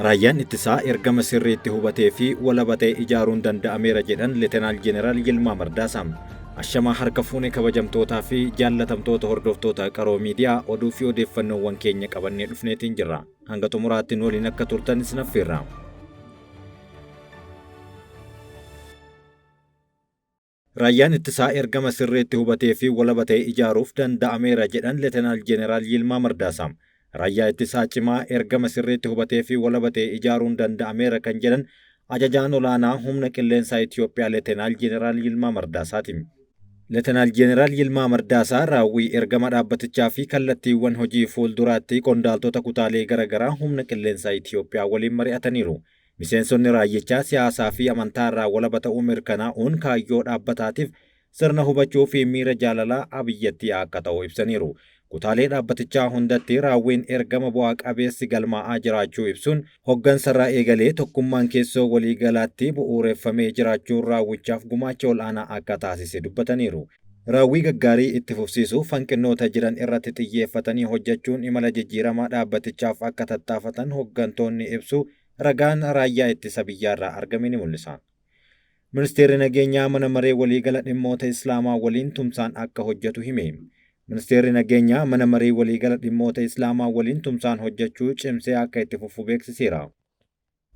Raayyaan ittisaa ergama sirriitti hubatee fi walaba ta'e ijaaruun danda'ameera jedhan Leetenaal Jeneraal Yilmaa Mardaasaa. Ashamaa harka fuune kabajamtootaa fi jaallatamtoota hordoftoota Qaroo Miidiyaa oduu fi odeeffannoowwan keenya qabannee dhufneetiin jirra. Hanga xumuraatti nu waliin akka turtan isin affeerra. Raayyaan ittisaa ergama sirriitti hubatee fi walaba ta'e ijaaruuf danda'ameera jedhan Leetenaal Jeneraal Yilmaa Mardaasaa. Raayyaa ittisaa cimaa ergama sirriitti hubatee fi walaba ta'e ijaaruun danda'ameera kan jedhan ajajaan olaanaa humna qilleensaa Itoophiyaa Leetenaal Jeneraal Yilmaa Mardaasaati. Leetenaal Jeneraal Yilmaa Mardaasaa raawwii ergama dhaabbatichaa fi kallattiiwwan hojii fuulduraatti qondaaltota kutaalee garaagaraa humna qilleensaa Itoophiyaa waliin mari'ataniiru. Miseensonni raayyichaa siyaasaa fi amantaa irraa walaba ta'uu mirkanaa'uun kaayyoo dhaabbataatiif sirna hubachuu fi miira jaalalaa biyyattii akka ta'u ibsaniiru. Kutaalee dhaabbatichaa hundatti raawwiin ergama bu'aa qabeessi galmaa'aa jiraachuu ibsuun hoggansarraa eegalee tokkummaan keessoo waliigalaatti bu'uureffamee jiraachuun raawwichaaf gumaacha ol'aanaa akka taasise dubbataniiru. Raawwii gaggaarii itti fufsiisuuf hanqinoota jiran irratti xiyyeeffatanii hojjechuun imala jijjiiramaa dhaabbatichaaf akka tattaafatan hoggantoonni ibsu ragaan raayyaa ittisa biyyaarraa argame ni mul'isa. Ministeerri nageenyaa mana maree waliigala dhimmoota Islaamaa waliin tumsaan akka hojjetu hime. Ministeerri nageenyaa mana maree waliigala dhimmoota Islaamaa waliin tumsaan hojjechuu cimsee akka itti fufu beeksiseera.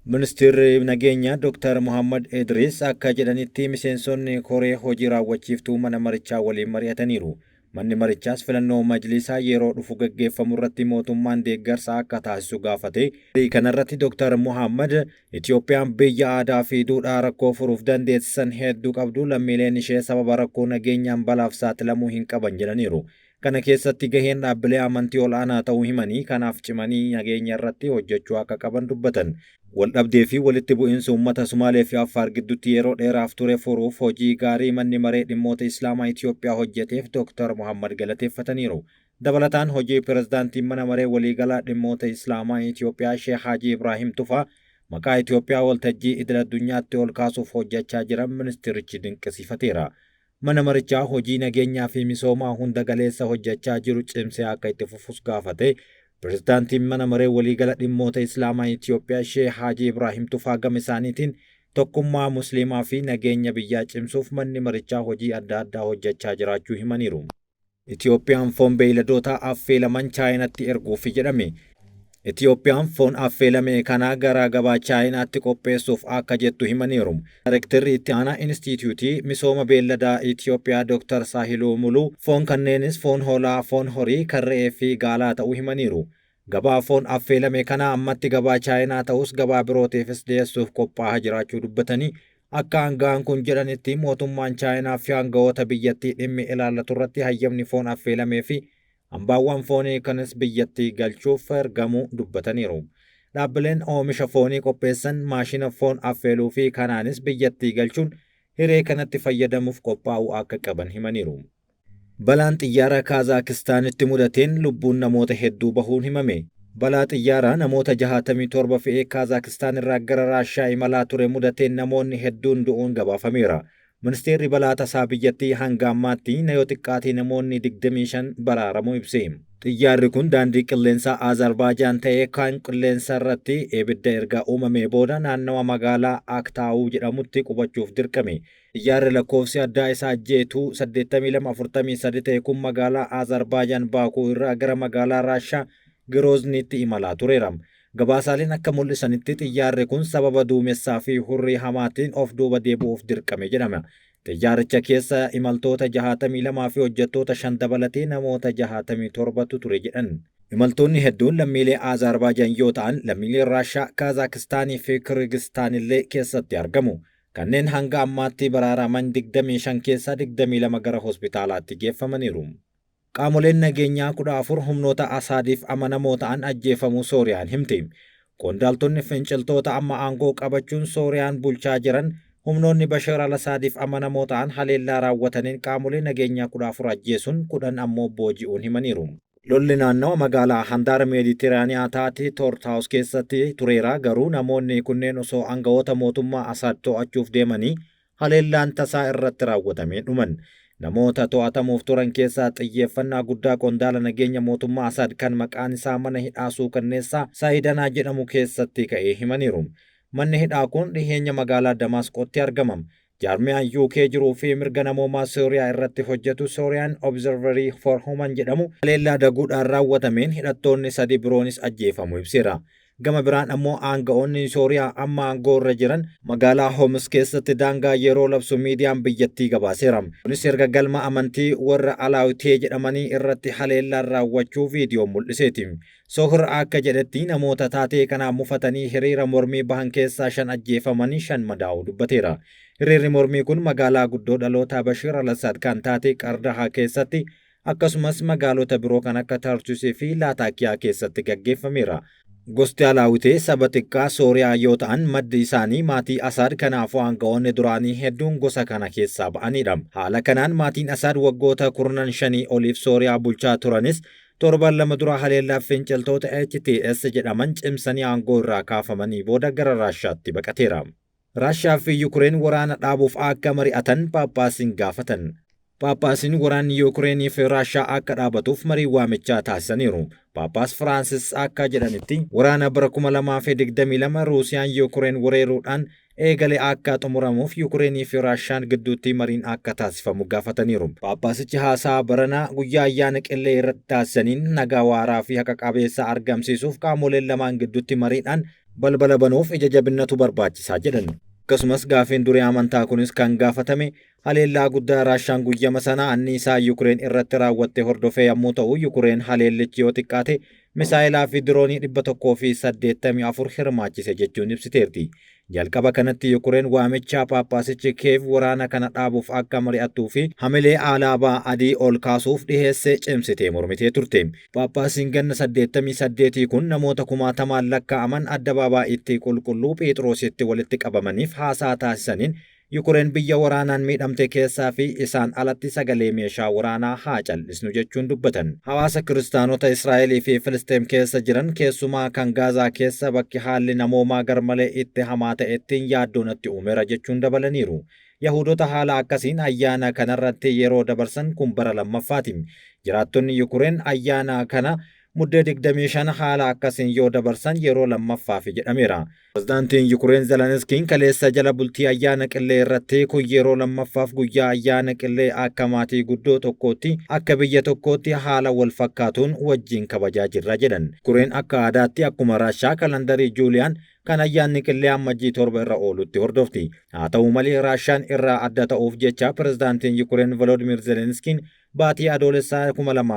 Ministeerri nageenyaa Dr. Muhammad Idris akka jedhanitti miseensonni koree hojii raawwachiiftuu mana marichaa waliin mari'ataniiru. Manni marichaas filannoo majlisaa yeroo dhufu gaggeeffamu irratti mootummaan deeggarsa akka taasisu gaafate. Kanarratti Dr. Muhammad Itoophiyaan biyya aadaa fi duudhaa rakkoo furuuf dandeessisan hedduu qabdu lammiileen ishee sababa rakkoo nageenyaan balaaf saaxilamuu hin qaban jedhaniiru. Kana keessatti gaheen dhaabbilee amantii ol'aanaa ta'uu himanii kanaaf cimanii nageenya irratti hojjechuu akka qaban dubbatan. Waldhabdee fi walitti bu'iinsa uummata Sumaalee fi Affaar gidduutti yeroo dheeraaf ture furuuf hojii gaarii manni maree dhimmoota Islaamaa Itoophiyaa hojjeteef Dr. Muhammad galateeffataniiru. Dabalataan hojii pirezidaantiin mana maree waliigalaa dhimmoota Islaamaa Itoophiyaa Sheekh Haji Ibraahim Tufaa maqaa Itoophiyaa waltajjii idil addunyaatti ol kaasuuf hojjechaa jiran ministirichi dinqisiifateera. Mana marichaa hojii nageenyaa fi misoomaa hunda galeessa hojjechaa jiru cimsee akka itti fufus gaafate. Pirezidaantiin mana maree waliigala dhimmoota Islaamaa Itoophiyaa Sheekh Haji Ibraahim Tufaa gama isaaniitiin tokkummaa Musliimaa fi nageenya biyyaa cimsuuf manni marichaa hojii adda addaa hojjechaa jiraachuu himaniiru. Itoophiyaan foon beeyladoota affeelaman Chaayinaatti erguufi jedhame. Itoophiyaan foon affeelame kana gara gabaa Chaayinaatti qopheessuuf akka jettu himaniiru. Daayirektarri itti aanaa Inistituutii Misooma Beelladaa Itoophiyaa Dr. Saahiluu Muluu foon kanneenis foon hoolaa, foon horii, kan re'ee fi gaalaa ta'uu himaniiru. Gabaa foon affeelame kana ammatti gabaa Chaayinaa ta'us gabaa birootiifis dhiyeessuuf qophaa'aa jiraachuu dubbatanii akka aanga'aan kun jedhanitti mootummaan Chaayinaa fi aanga'oota biyyattii dhimmi ilaallatu irratti hayyamni foon affeelamee fi hambaawwan foonii kanas biyyattii galchuuf ergamuu dubbataniiru. Dhaabbileen oomisha foonii qopheessan maashina foon affeeluu fi kanaanis biyyattii galchuun hiree kanatti fayyadamuuf qophaa'uu akka qaban himaniiru. Balaan xiyyaara Kaazakistaanitti mudateen lubbuun namoota hedduu bahuun himame. Balaa xiyyaaraa namoota 67 fe'ee Kaazakistaan irraa gara Raashaa imalaa ture mudateen namoonni hedduun du'uun gabaafameera. Ministeerri balaa tasaa biyyattii hanga ammaatti yoo xiqqaate namoonni 25 baraaramuu ibse. Xiyyaarri kun daandii qilleensaa Azerbaajaan ta'ee kan qilleensa irratti ibidda erga uumamee booda naannawa magaalaa Aktaawuu jedhamutti qubachuuf dirqame. Xiyyaarri lakkoofsi addaa isaa Jeetuu 8243 ta'e kun magaalaa Azerbaajaan Baakuu irraa gara magaalaa Raashaa Giroozniitti imalaa tureera. Gabaasaaleen akka mul'isanitti xiyyaarri kun sababa duumessaa fi hurrii hamaatiin of duuba deebi'uuf dirqame jedhama. Xiyyaaricha keessa imaltoota 62 fi hojjettoota 5 dabalatee namoota 67tu ture jedhan. Imaltoonni hedduun lammiilee Azerbaajaan yoo ta'an lammiileen Raashaa, Kaazakistaanii fi Kirgistaan illee keessatti argamu. Kanneen hanga ammaatti baraaraman 25 keessaa 22 gara hospitaalaatti geeffamaniiru. Qaamoleen nageenyaa 14 humnoota Asaadiif amanamoo ta'an ajjeefamuu Sooriyaan himti. Qondaaltonni finciltoota amma aangoo qabachuun Sooriyaan bulchaa jiran humnoonni Bashar al-Asaadiif amanamoo ta'an haleellaa raawwataniin qaamolee nageenyaa 14 ajjeesuun 10 ammoo booji'uun himaniiru. Lolli naannawa magaalaa handaara Meeditiraaniyaa taate Toortaawus keessatti tureera garuu namoonni kunneen osoo aanga'oota mootummaa Asaad to'achuuf deemanii haleellaan tasaa irratti raawwatamee dhuman. Namoota to'atamuuf turan keessaa xiyyeeffannaa guddaa qondaala nageenya mootummaa Asaad kan maqaan isaa mana hidhaa suukanneessaa Saayidanaa jedhamu keessatti ka'ee himaniiru. Manni hidhaa kun dhiheenya magaalaa Damaasqootti argama. Jaarmiyaan UK jiruu fi mirga namoomaa Sooriyaa irratti hojjetu Sooriyaan Observatory for Human jedhamu haleellaa daguudhaan raawwatameen hidhattoonni sadi biroonis ajjeefamuu ibseera. Gama biraan ammoo aanga'oonni Sooriyaa amma aangoo irra jiran magaalaa Homs keessatti daangaa yeroo labsu miidiyaan biyyattii gabaaseera. Kunis erga galma amantii warra Alaawitee jedhamanii irratti haleellaan raawwachuu viidiyoo mul'iseeti. Sohr akka jedhetti namoota taatee kanaan mufatanii hiriira mormii bahan keessaa shan ajjeefamanii shan madaa'uu dubbateera. Hiriirri mormii kun magaalaa guddoo dhaloota Bashir al-Assad kan taate Qardahaa keessatti akkasumas magaalota biroo kan akka Tartusii fi Laataakiyaa keessatti gaggeeffameera. Gosti Alaawitee saba xiqqaa Sooriyaa yoo ta'an maddi isaanii maatii Asaad, kanaafuu aanga'oonni duraanii hedduun gosa kana keessaa ba'anidha. Haala kanaan maatiin Asaad waggoota 15 oliif Sooriyaa bulchaa turanis torban 2 dura haleellaa finciltoota HTS jedhaman cimsanii aangoo irraa kaafamanii booda gara Raashaatti baqateera. Raashaa fi Yukureen waraana dhaabuuf akka mari'atan Paappaasiin gaafatan. Paappaasiin waraanni Yukureenii fi Raashaa akka dhaabatuuf marii waamichaa taasisaniiru. Paappaas Firaansis akka jedhanitti waraana bara 2022 Ruusiyaan Yukureen weeraruudhaan eegale akka xumuramuuf Yukureenii fi Raashaan gidduutti mariin akka taasifamu gaafataniiru. Paappaasichi haasaa baranaa guyyaa ayyaana qillee irratti taasisaniin nagaa waaraa fi haqa qabeessa argamsiisuuf qaamoleen lamaan gidduutti mariidhaan balbala banuuf ija jabinnatu barbaachisaa jedhan. Akkasumas gaafiin duree amantaa kunis kan gaafatame haleellaa guddaa Raashaan guyyama sana anniisaa Yukureen irratti raawwatte hordofee yommuu ta'u, Yukureen haleellichi yoo xiqqaate misaa'ilaa fi diroonii 184 hirmaachise jechuun ibsiteerti. Jalqaba kanatti Yukureen waamicha Paappaasichi Keev waraana kana dhaabuuf akka mari'attuu fi hamilee alaabaa adii ol kaasuuf dhiheesse cimsitee mormitee turte. Paappaasiin ganna 88 kun namoota kumaatamaan lakkaa'aman addabaabaayii qulqulluu Phexrositti walitti qabamaniif haasaa taasisaniin Yukureen biyya waraanaan miidhamte keessaa fi isaan alatti sagalee meeshaa waraanaa haa cal'isnu jechuun dubbatan. Hawaasa kiristaanota Israa'elii fi Filisxeem keessa jiran, keessumaa kan Gaazaa keessa bakki haalli namoomaa garmalee itti hamaa ta'ettiin yaaddoo natti uumeera jechuun dabalaniiru. Yahudoota haala akkasiin ayyaana kanarratti yeroo dabarsan kun bara lammaffaati. Jiraattonni Yukureen ayyaana kana Muddee 25 haala akkasiin yoo dabarsan yeroo lammaffaafi jedhameera. Pirezidaantiin Yukureen Zelenskiin kaleessa jala bultii ayyaana qillee irratti kun yeroo lammaffaaf guyyaa ayyaana qillee akka maatii guddoo tokkootti, akka biyya tokkootti haala wal fakkaatuun wajjin kabajaa jirra jedhan. Yukureen akka aadaatti akkuma Raashaa kalandarii Juuliyaan kan ayyaanni qillee Ammajjii 7 irra oolutti hordofti. Haa ta'u malee Raashaan irraa adda ta'uuf jecha pirezidaantiin Yukureen Volodimir Zelenskiin baatii Adoolessaa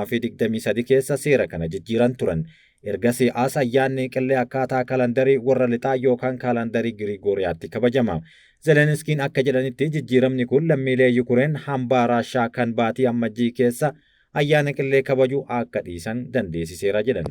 2023 keessa seera kana jijjiiran turan. Ergasii as ayyaanni qillee akkaataa kalandarii warra lixaa yookaan kalandarii Girigooriyaatti kabajama. Zelenskiin akka jedhanitti jijjiiramni kun lammiilee Yukureen hambaa Raashaa kan baatii Ammajjii keessa ayyaana qillee kabaju akka dhiisan dandeessiseera jedhan.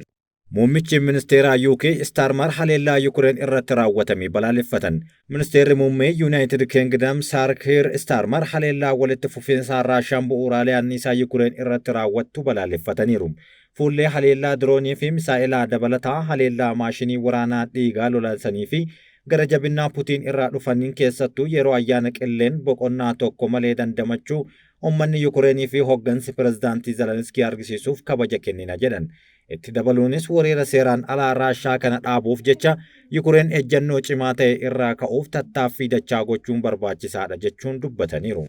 Muummichi ministeeraa UK Starmer haleellaa Yukureen irratti raawwatame balaaleffatan. Ministeerri muummee Yuunaayitid Kingdom Sir Keir Starmer haleellaa walitti fufiinsaan Raashaan bu'uuraalee anniisaa Yukureen irratti raawwattu balaaleffataniiru. Fuullee haleellaa diroonii fi misaa'ilaa dabalataa, haleellaa maashinii waraanaa dhiigaa lolaasanii fi gara jabinnaa Putiin irraa dhufaniin, keessattuu yeroo ayyaana qilleen boqonnaa tokko malee dandamachuu uummanni Yukureenii fi hoggansi pirezidaantii Zelenskii argisiisuuf kabaja kennina jedhan. Itti dabaluunis weerara seeraan alaa Raashaa kana dhaabuuf jecha Yukureen ejjennoo cimaa ta'e irraa ka'uuf tattaaffii dachaa gochuun barbaachisaadha jechuun dubbataniiru.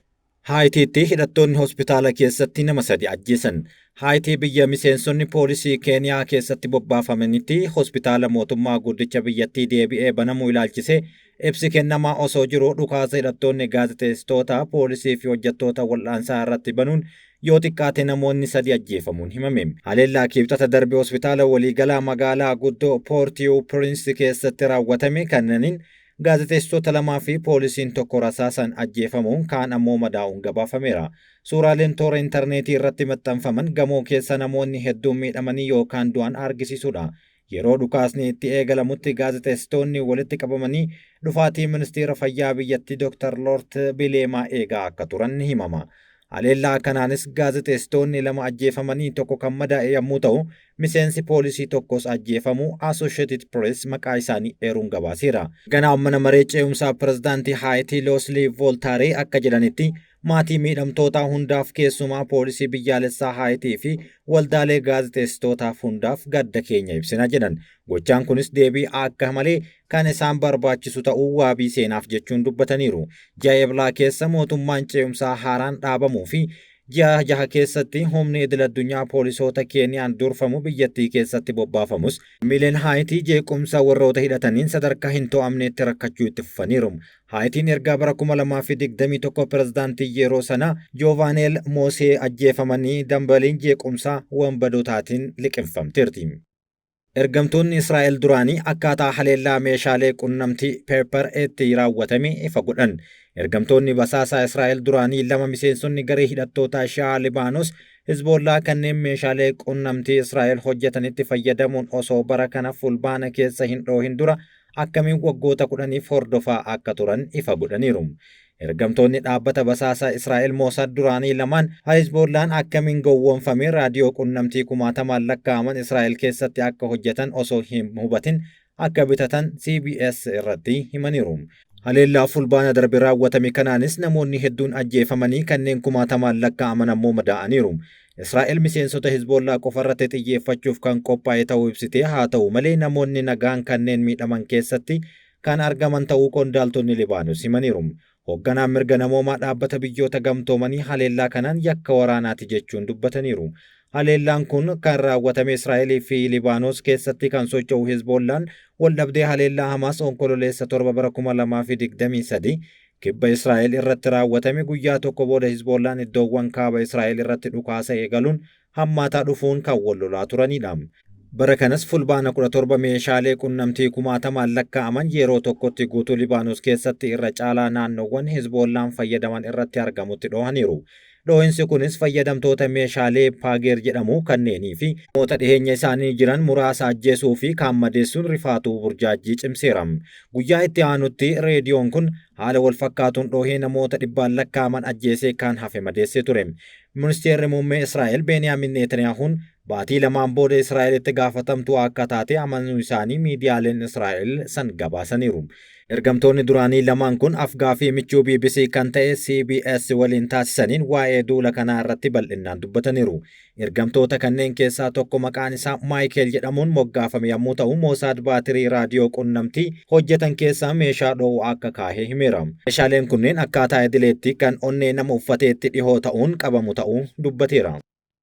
Haayitiitti hidhattoonni hospitaala keessatti nama sadi ajjeesan. Haayitii biyya miseensonni poolisii Keeniyaa keessatti bobbaafamanitti hospitaala mootummaa guddicha biyyattii deebi'ee banamuu ilaalchisee ibsi kennamaa osoo jiru dhukaasa hidhattoonni gaazexeessitoota, poolisii fi hojjettoota wal'aansaa irratti banuun yoo xiqqaate namoonni sadi ajjeefamuun himame. Haleellaa Kibxata darbe hospitaala waliigalaa magaalaa guddoo Poortiyu Piriinsi keessatti raawwatame kanneen gaazexeessitoota lamaa fi poolisiin tokko rasaasan ajjeefamuun kaan ammoo madaa'uun gabaafameera. Suuraaleen toora intarneetii irratti maxxanfaman gamoo keessa namoonni hedduun miidhamanii yookaan du'an argisiisudha. Yeroo dhukaasni itti eegalamutti gaazexeessitoonni walitti qabamanii dhufaatii ministeera fayyaa biyyattii Dr. Lort Bileemaa eegaa akka turan ni himama. Haleellaa kanaanis gaazexeessitoonni lama ajjeefamanii tokko kan madaa'e yommuu ta'u, miseensi poolisii tokkos ajjeefamuu Associated Press maqaa isaanii eeruun gabaaseera. Ganaa mana maree ce'umsaa pirezidaantii Haayitii Looslii Vooltaaree akka jedhanitti Maatii miidhamtootaa hundaaf keessumaa poolisii biyyaalessaa Haayitii fi waldaalee gaazexeessitootaaf hundaaf gadda keenya ibsina jedhan. Gochaan kunis deebii akka malee kan isaan barbaachisu ta'uu waabii seenaaf jechuun dubbataniiru. Ji'a Eblaa keessa mootummaan ce'umsaa haaraan dhaabamuu fi ji'a 6 keessatti humni idil-addunyaa poolisoota Keeniyaan durfamu biyyattii keessatti bobbaafamus, lammiileen Haayitii jeequmsa warroota hidhataniin sadarkaa hin to'amneetti rakkachuu itti fufaniiru. Haayitiin ergaa bara 2021 pirezidaantii yeroo sanaa Joovaneel Moosee ajjeefamanii dambaliin jeequmsaa wanbadootaatiin liqimfamteerti. Ergamtoonni Israa'el duraanii akkaataa haleellaa meeshaalee qunnamtii Pepper itti raawwatame ifa godhan. Ergamtoonni basaasaa Israa'el duraanii lama miseensonni garee hidhattootaa Shi'aa Libaanos Hizboollaa kanneen meeshaalee qunnamtii Israa'el hojjetanitti fayyadamuun osoo bara kana Fulbaana keessa hin dhoohin dura akkamiin waggoota 10f hordofaa akka turan ifa godhaniiru. Ergamtoonni dhaabbata basaasaa Israa'el Mossad duraanii lamaan Hizboollaan akkamiin gowwoomfamee raadiyoo qunnamtii kumaatamaan lakkaa'aman Israa'el keessatti akka hojjetan osoo hin hubatin akka bitatan CBS irratti himaniiru. Haleellaa Fulbaana darbe raawwatame kanaanis namoonni hedduun ajjeefamanii kanneen kumaatamaan lakkaa'aman ammoo madaa'aniiru. Israa'el miseensota Hizboollaa qofarratti xiyyeeffachuuf kan qophaa'e ta'uu ibsitee haa ta'u malee namoonni nagaan kanneen miidhaman keessatti kan argaman ta'uu qondaaltonni Libaanos himaniiru. Hoogganaan mirga namoomaa dhaabbata biyyoota gamtoomanii haleellaa kanaan yakka waraanaati jechuun dubbataniiru. Haleellaan kun kan raawwatame Israa'elii fi Libaanos keessatti kan socho'u Hizboollaan waldhabdee haleellaa Hamaas Onkololeessa 7 bara 2023 kibba Israa'el irratti raawwatame guyyaa tokko booda Hizboollaan iddoowwan kaaba Israa'el irratti dhukaasa eegaluun hammaataa dhufuun kan wal lolaa turanidha. Bara kanas Fulbaana 17 meeshaalee qunnamtii kumaatamaan lakkaa'aman yeroo tokkotti guutuu Libaanos keessatti irra caalaa naannoowwan Hizboollaan fayyadaman irratti argamutti dhoohaniiru. Dhoohinsi kunis fayyadamtoota meeshaalee Paageer jedhamu kanneenii fi namoota dhiheenya isaanii jiran muraasa ajjeesuu fi kaan madeessuun rifaatuu burjaajjii cimseera. Guyyaa itti aanutti reediyoon kun haala wal fakkaatuun dhoohee namoota dhibbaan lakkaa'aman ajjeesee kaan hafe madeessee ture. Ministeerri muummee Israa'el Beeniyaamin Netaniyaahuun baatii lamaan booda Israa'elitti gaafatamtuu akka taate amanuu isaanii miidiyaaleen Israa'el san gabaasaniiru. Ergamtoonni duraanii lamaan kun afgaaffii michuu BBC kan ta'e CBS waliin taasisaniin waa'ee duula kanaa irratti bal'innaan dubbataniiru. Ergamtoota kanneen keessaa tokko maqaan isaa Maayikel jedhamuun moggaafame yommuu ta'u, Moosaad baatirii raadiyoo qunnamtii hojjetan keessaa meeshaa dho'u akka kaahee himeera. Meeshaaleen kunneen akkaataa idileetti kan onnee nama uffateetti dhihoo ta'uun qabamu ta'uu dubbateera.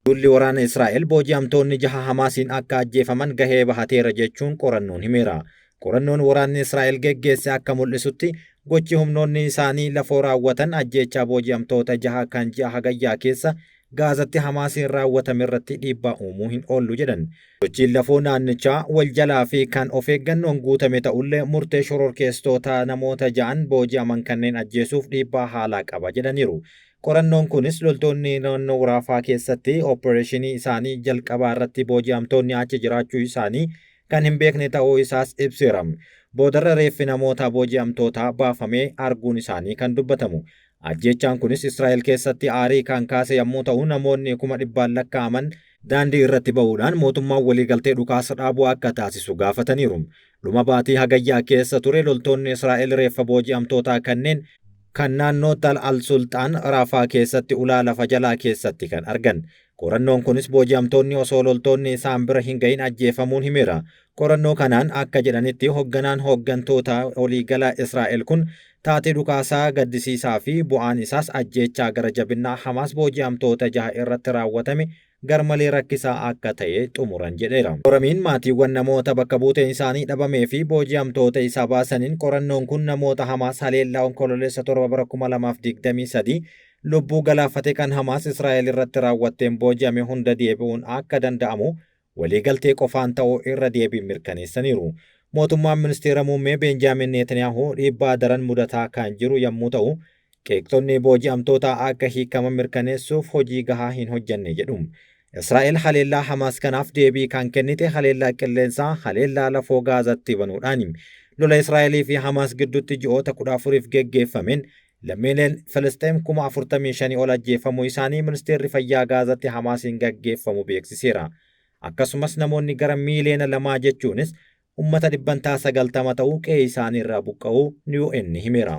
Duulli waraana Israa'el booji'amtoonni jaha Hamaasiin akka ajjeefaman gahee bahateera jechuun qorannoon himeera. Qorannoon waraanni Israa'el geggeesse akka mul'isutti gochi humnoonni isaanii lafoo raawwatan ajjeechaa booji'amtoota jaha kan ji'a Hagayyaa keessa Gaazatti Hamaasiin raawwatame irratti dhiibbaa uumuu hin oollu jedhan. Sochiin lafoo naannichaa wal jalaa fi kan of eeggannoon guutame ta'ullee murtee shororkeessitootaa namoota ja'an booji'aman kanneen ajjeesuuf dhiibbaa haalaa qaba jedhaniiru. Qorannoon kunis loltoonni naannoo Raafaa keessatti oppireeshinii isaanii jalqabaa irratti booji'amtoonni achi jiraachuu isaanii kan hin beekne ta'uu isaas ibseera. Boodarra reeffi namoota booji'amtootaa baafamee arguun isaanii kan dubbatamu. Ajjeechaan kunis Israa'el keessatti aarii kan kaase yommuu ta'u namoonni 100,000 lakkaa'aman daandii irratti ba'uudhaan mootummaan waliigaltee dhukaasa dhaabuu akka taasisu gaafataniiru. Dhuma baatii Hagayyaa keessa ture loltoonni Israa'el reeffa booji'amtootaa kanneen kan naannoo Tal al-Sulxaan Raafaa keessatti ulaa lafa jalaa keessatti kan argan. Qorannoon kunis booji'amtoonni osoo loltoonni isaan bira hin gahin ajjeefamuun himeera. Qorannoo kanaan akka jedhanitti hoogganaan hooggantoota waliigalaa Israa'el kun taatee dhukaasaa gaddisiisaa fi bu'aan isaas ajjeechaa gara jabinnaa Hamaas booji'amtoota jaha irratti raawwatame garmalee rakkisaa akka ta'e xumuran jedheera. Foramiin maatiiwwan namoota bakka buuteen isaanii dhabamee fi booji'amtoota isaa baasaniin qorannoon kun namoota Hamaas haleellaa Onkololeessa 7 bara 2023 lubbuu galaafate kan Hamaas Israa'el irratti raawwatteen booji'ame hunda deebi'uun akka danda'amu waliigaltee qofaan ta'uu irra deebiin mirkaneessaniiru. Mootummaan ministeera muummee Beenjaamin Netanyaahuu dhiibbaa daran mudataa kan jiru yommuu ta'u, qeeqxonni booji'amtoota akka hiikaman mirkaneessuuf hojii gahaa hin hojjenne jedhu. Israa'el haleellaa Hamaas kanaaf deebii kan kennite haleellaa qilleensaa haleellaa lafoo Gaazatti banuudhaani. Lola Israa'elii fi Hamaas gidduutti ji'oota 14f geggeeffameen lammiileen Filisxeem 45,000 ol ajjeefamuu isaanii ministeerri fayyaa Gaazatti Hamaasiin gaggeeffamu beeksiseera. Akkasumas namoonni gara miiliyoona 2 jechuunis uummata 90% ta'uu qe'ee isaanii irraa buqqa'uu UN himeera.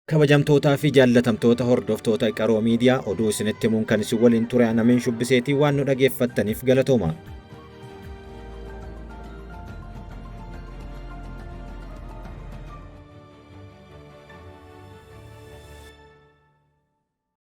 Kabajamtootaa fi jaallatamtoota hordoftoota Qaroo Miidiyaa, oduu isinitti himuun kan isin waliin ture Anameen Shubbiseetii. Waan nu dhageeffattaniif galatooma.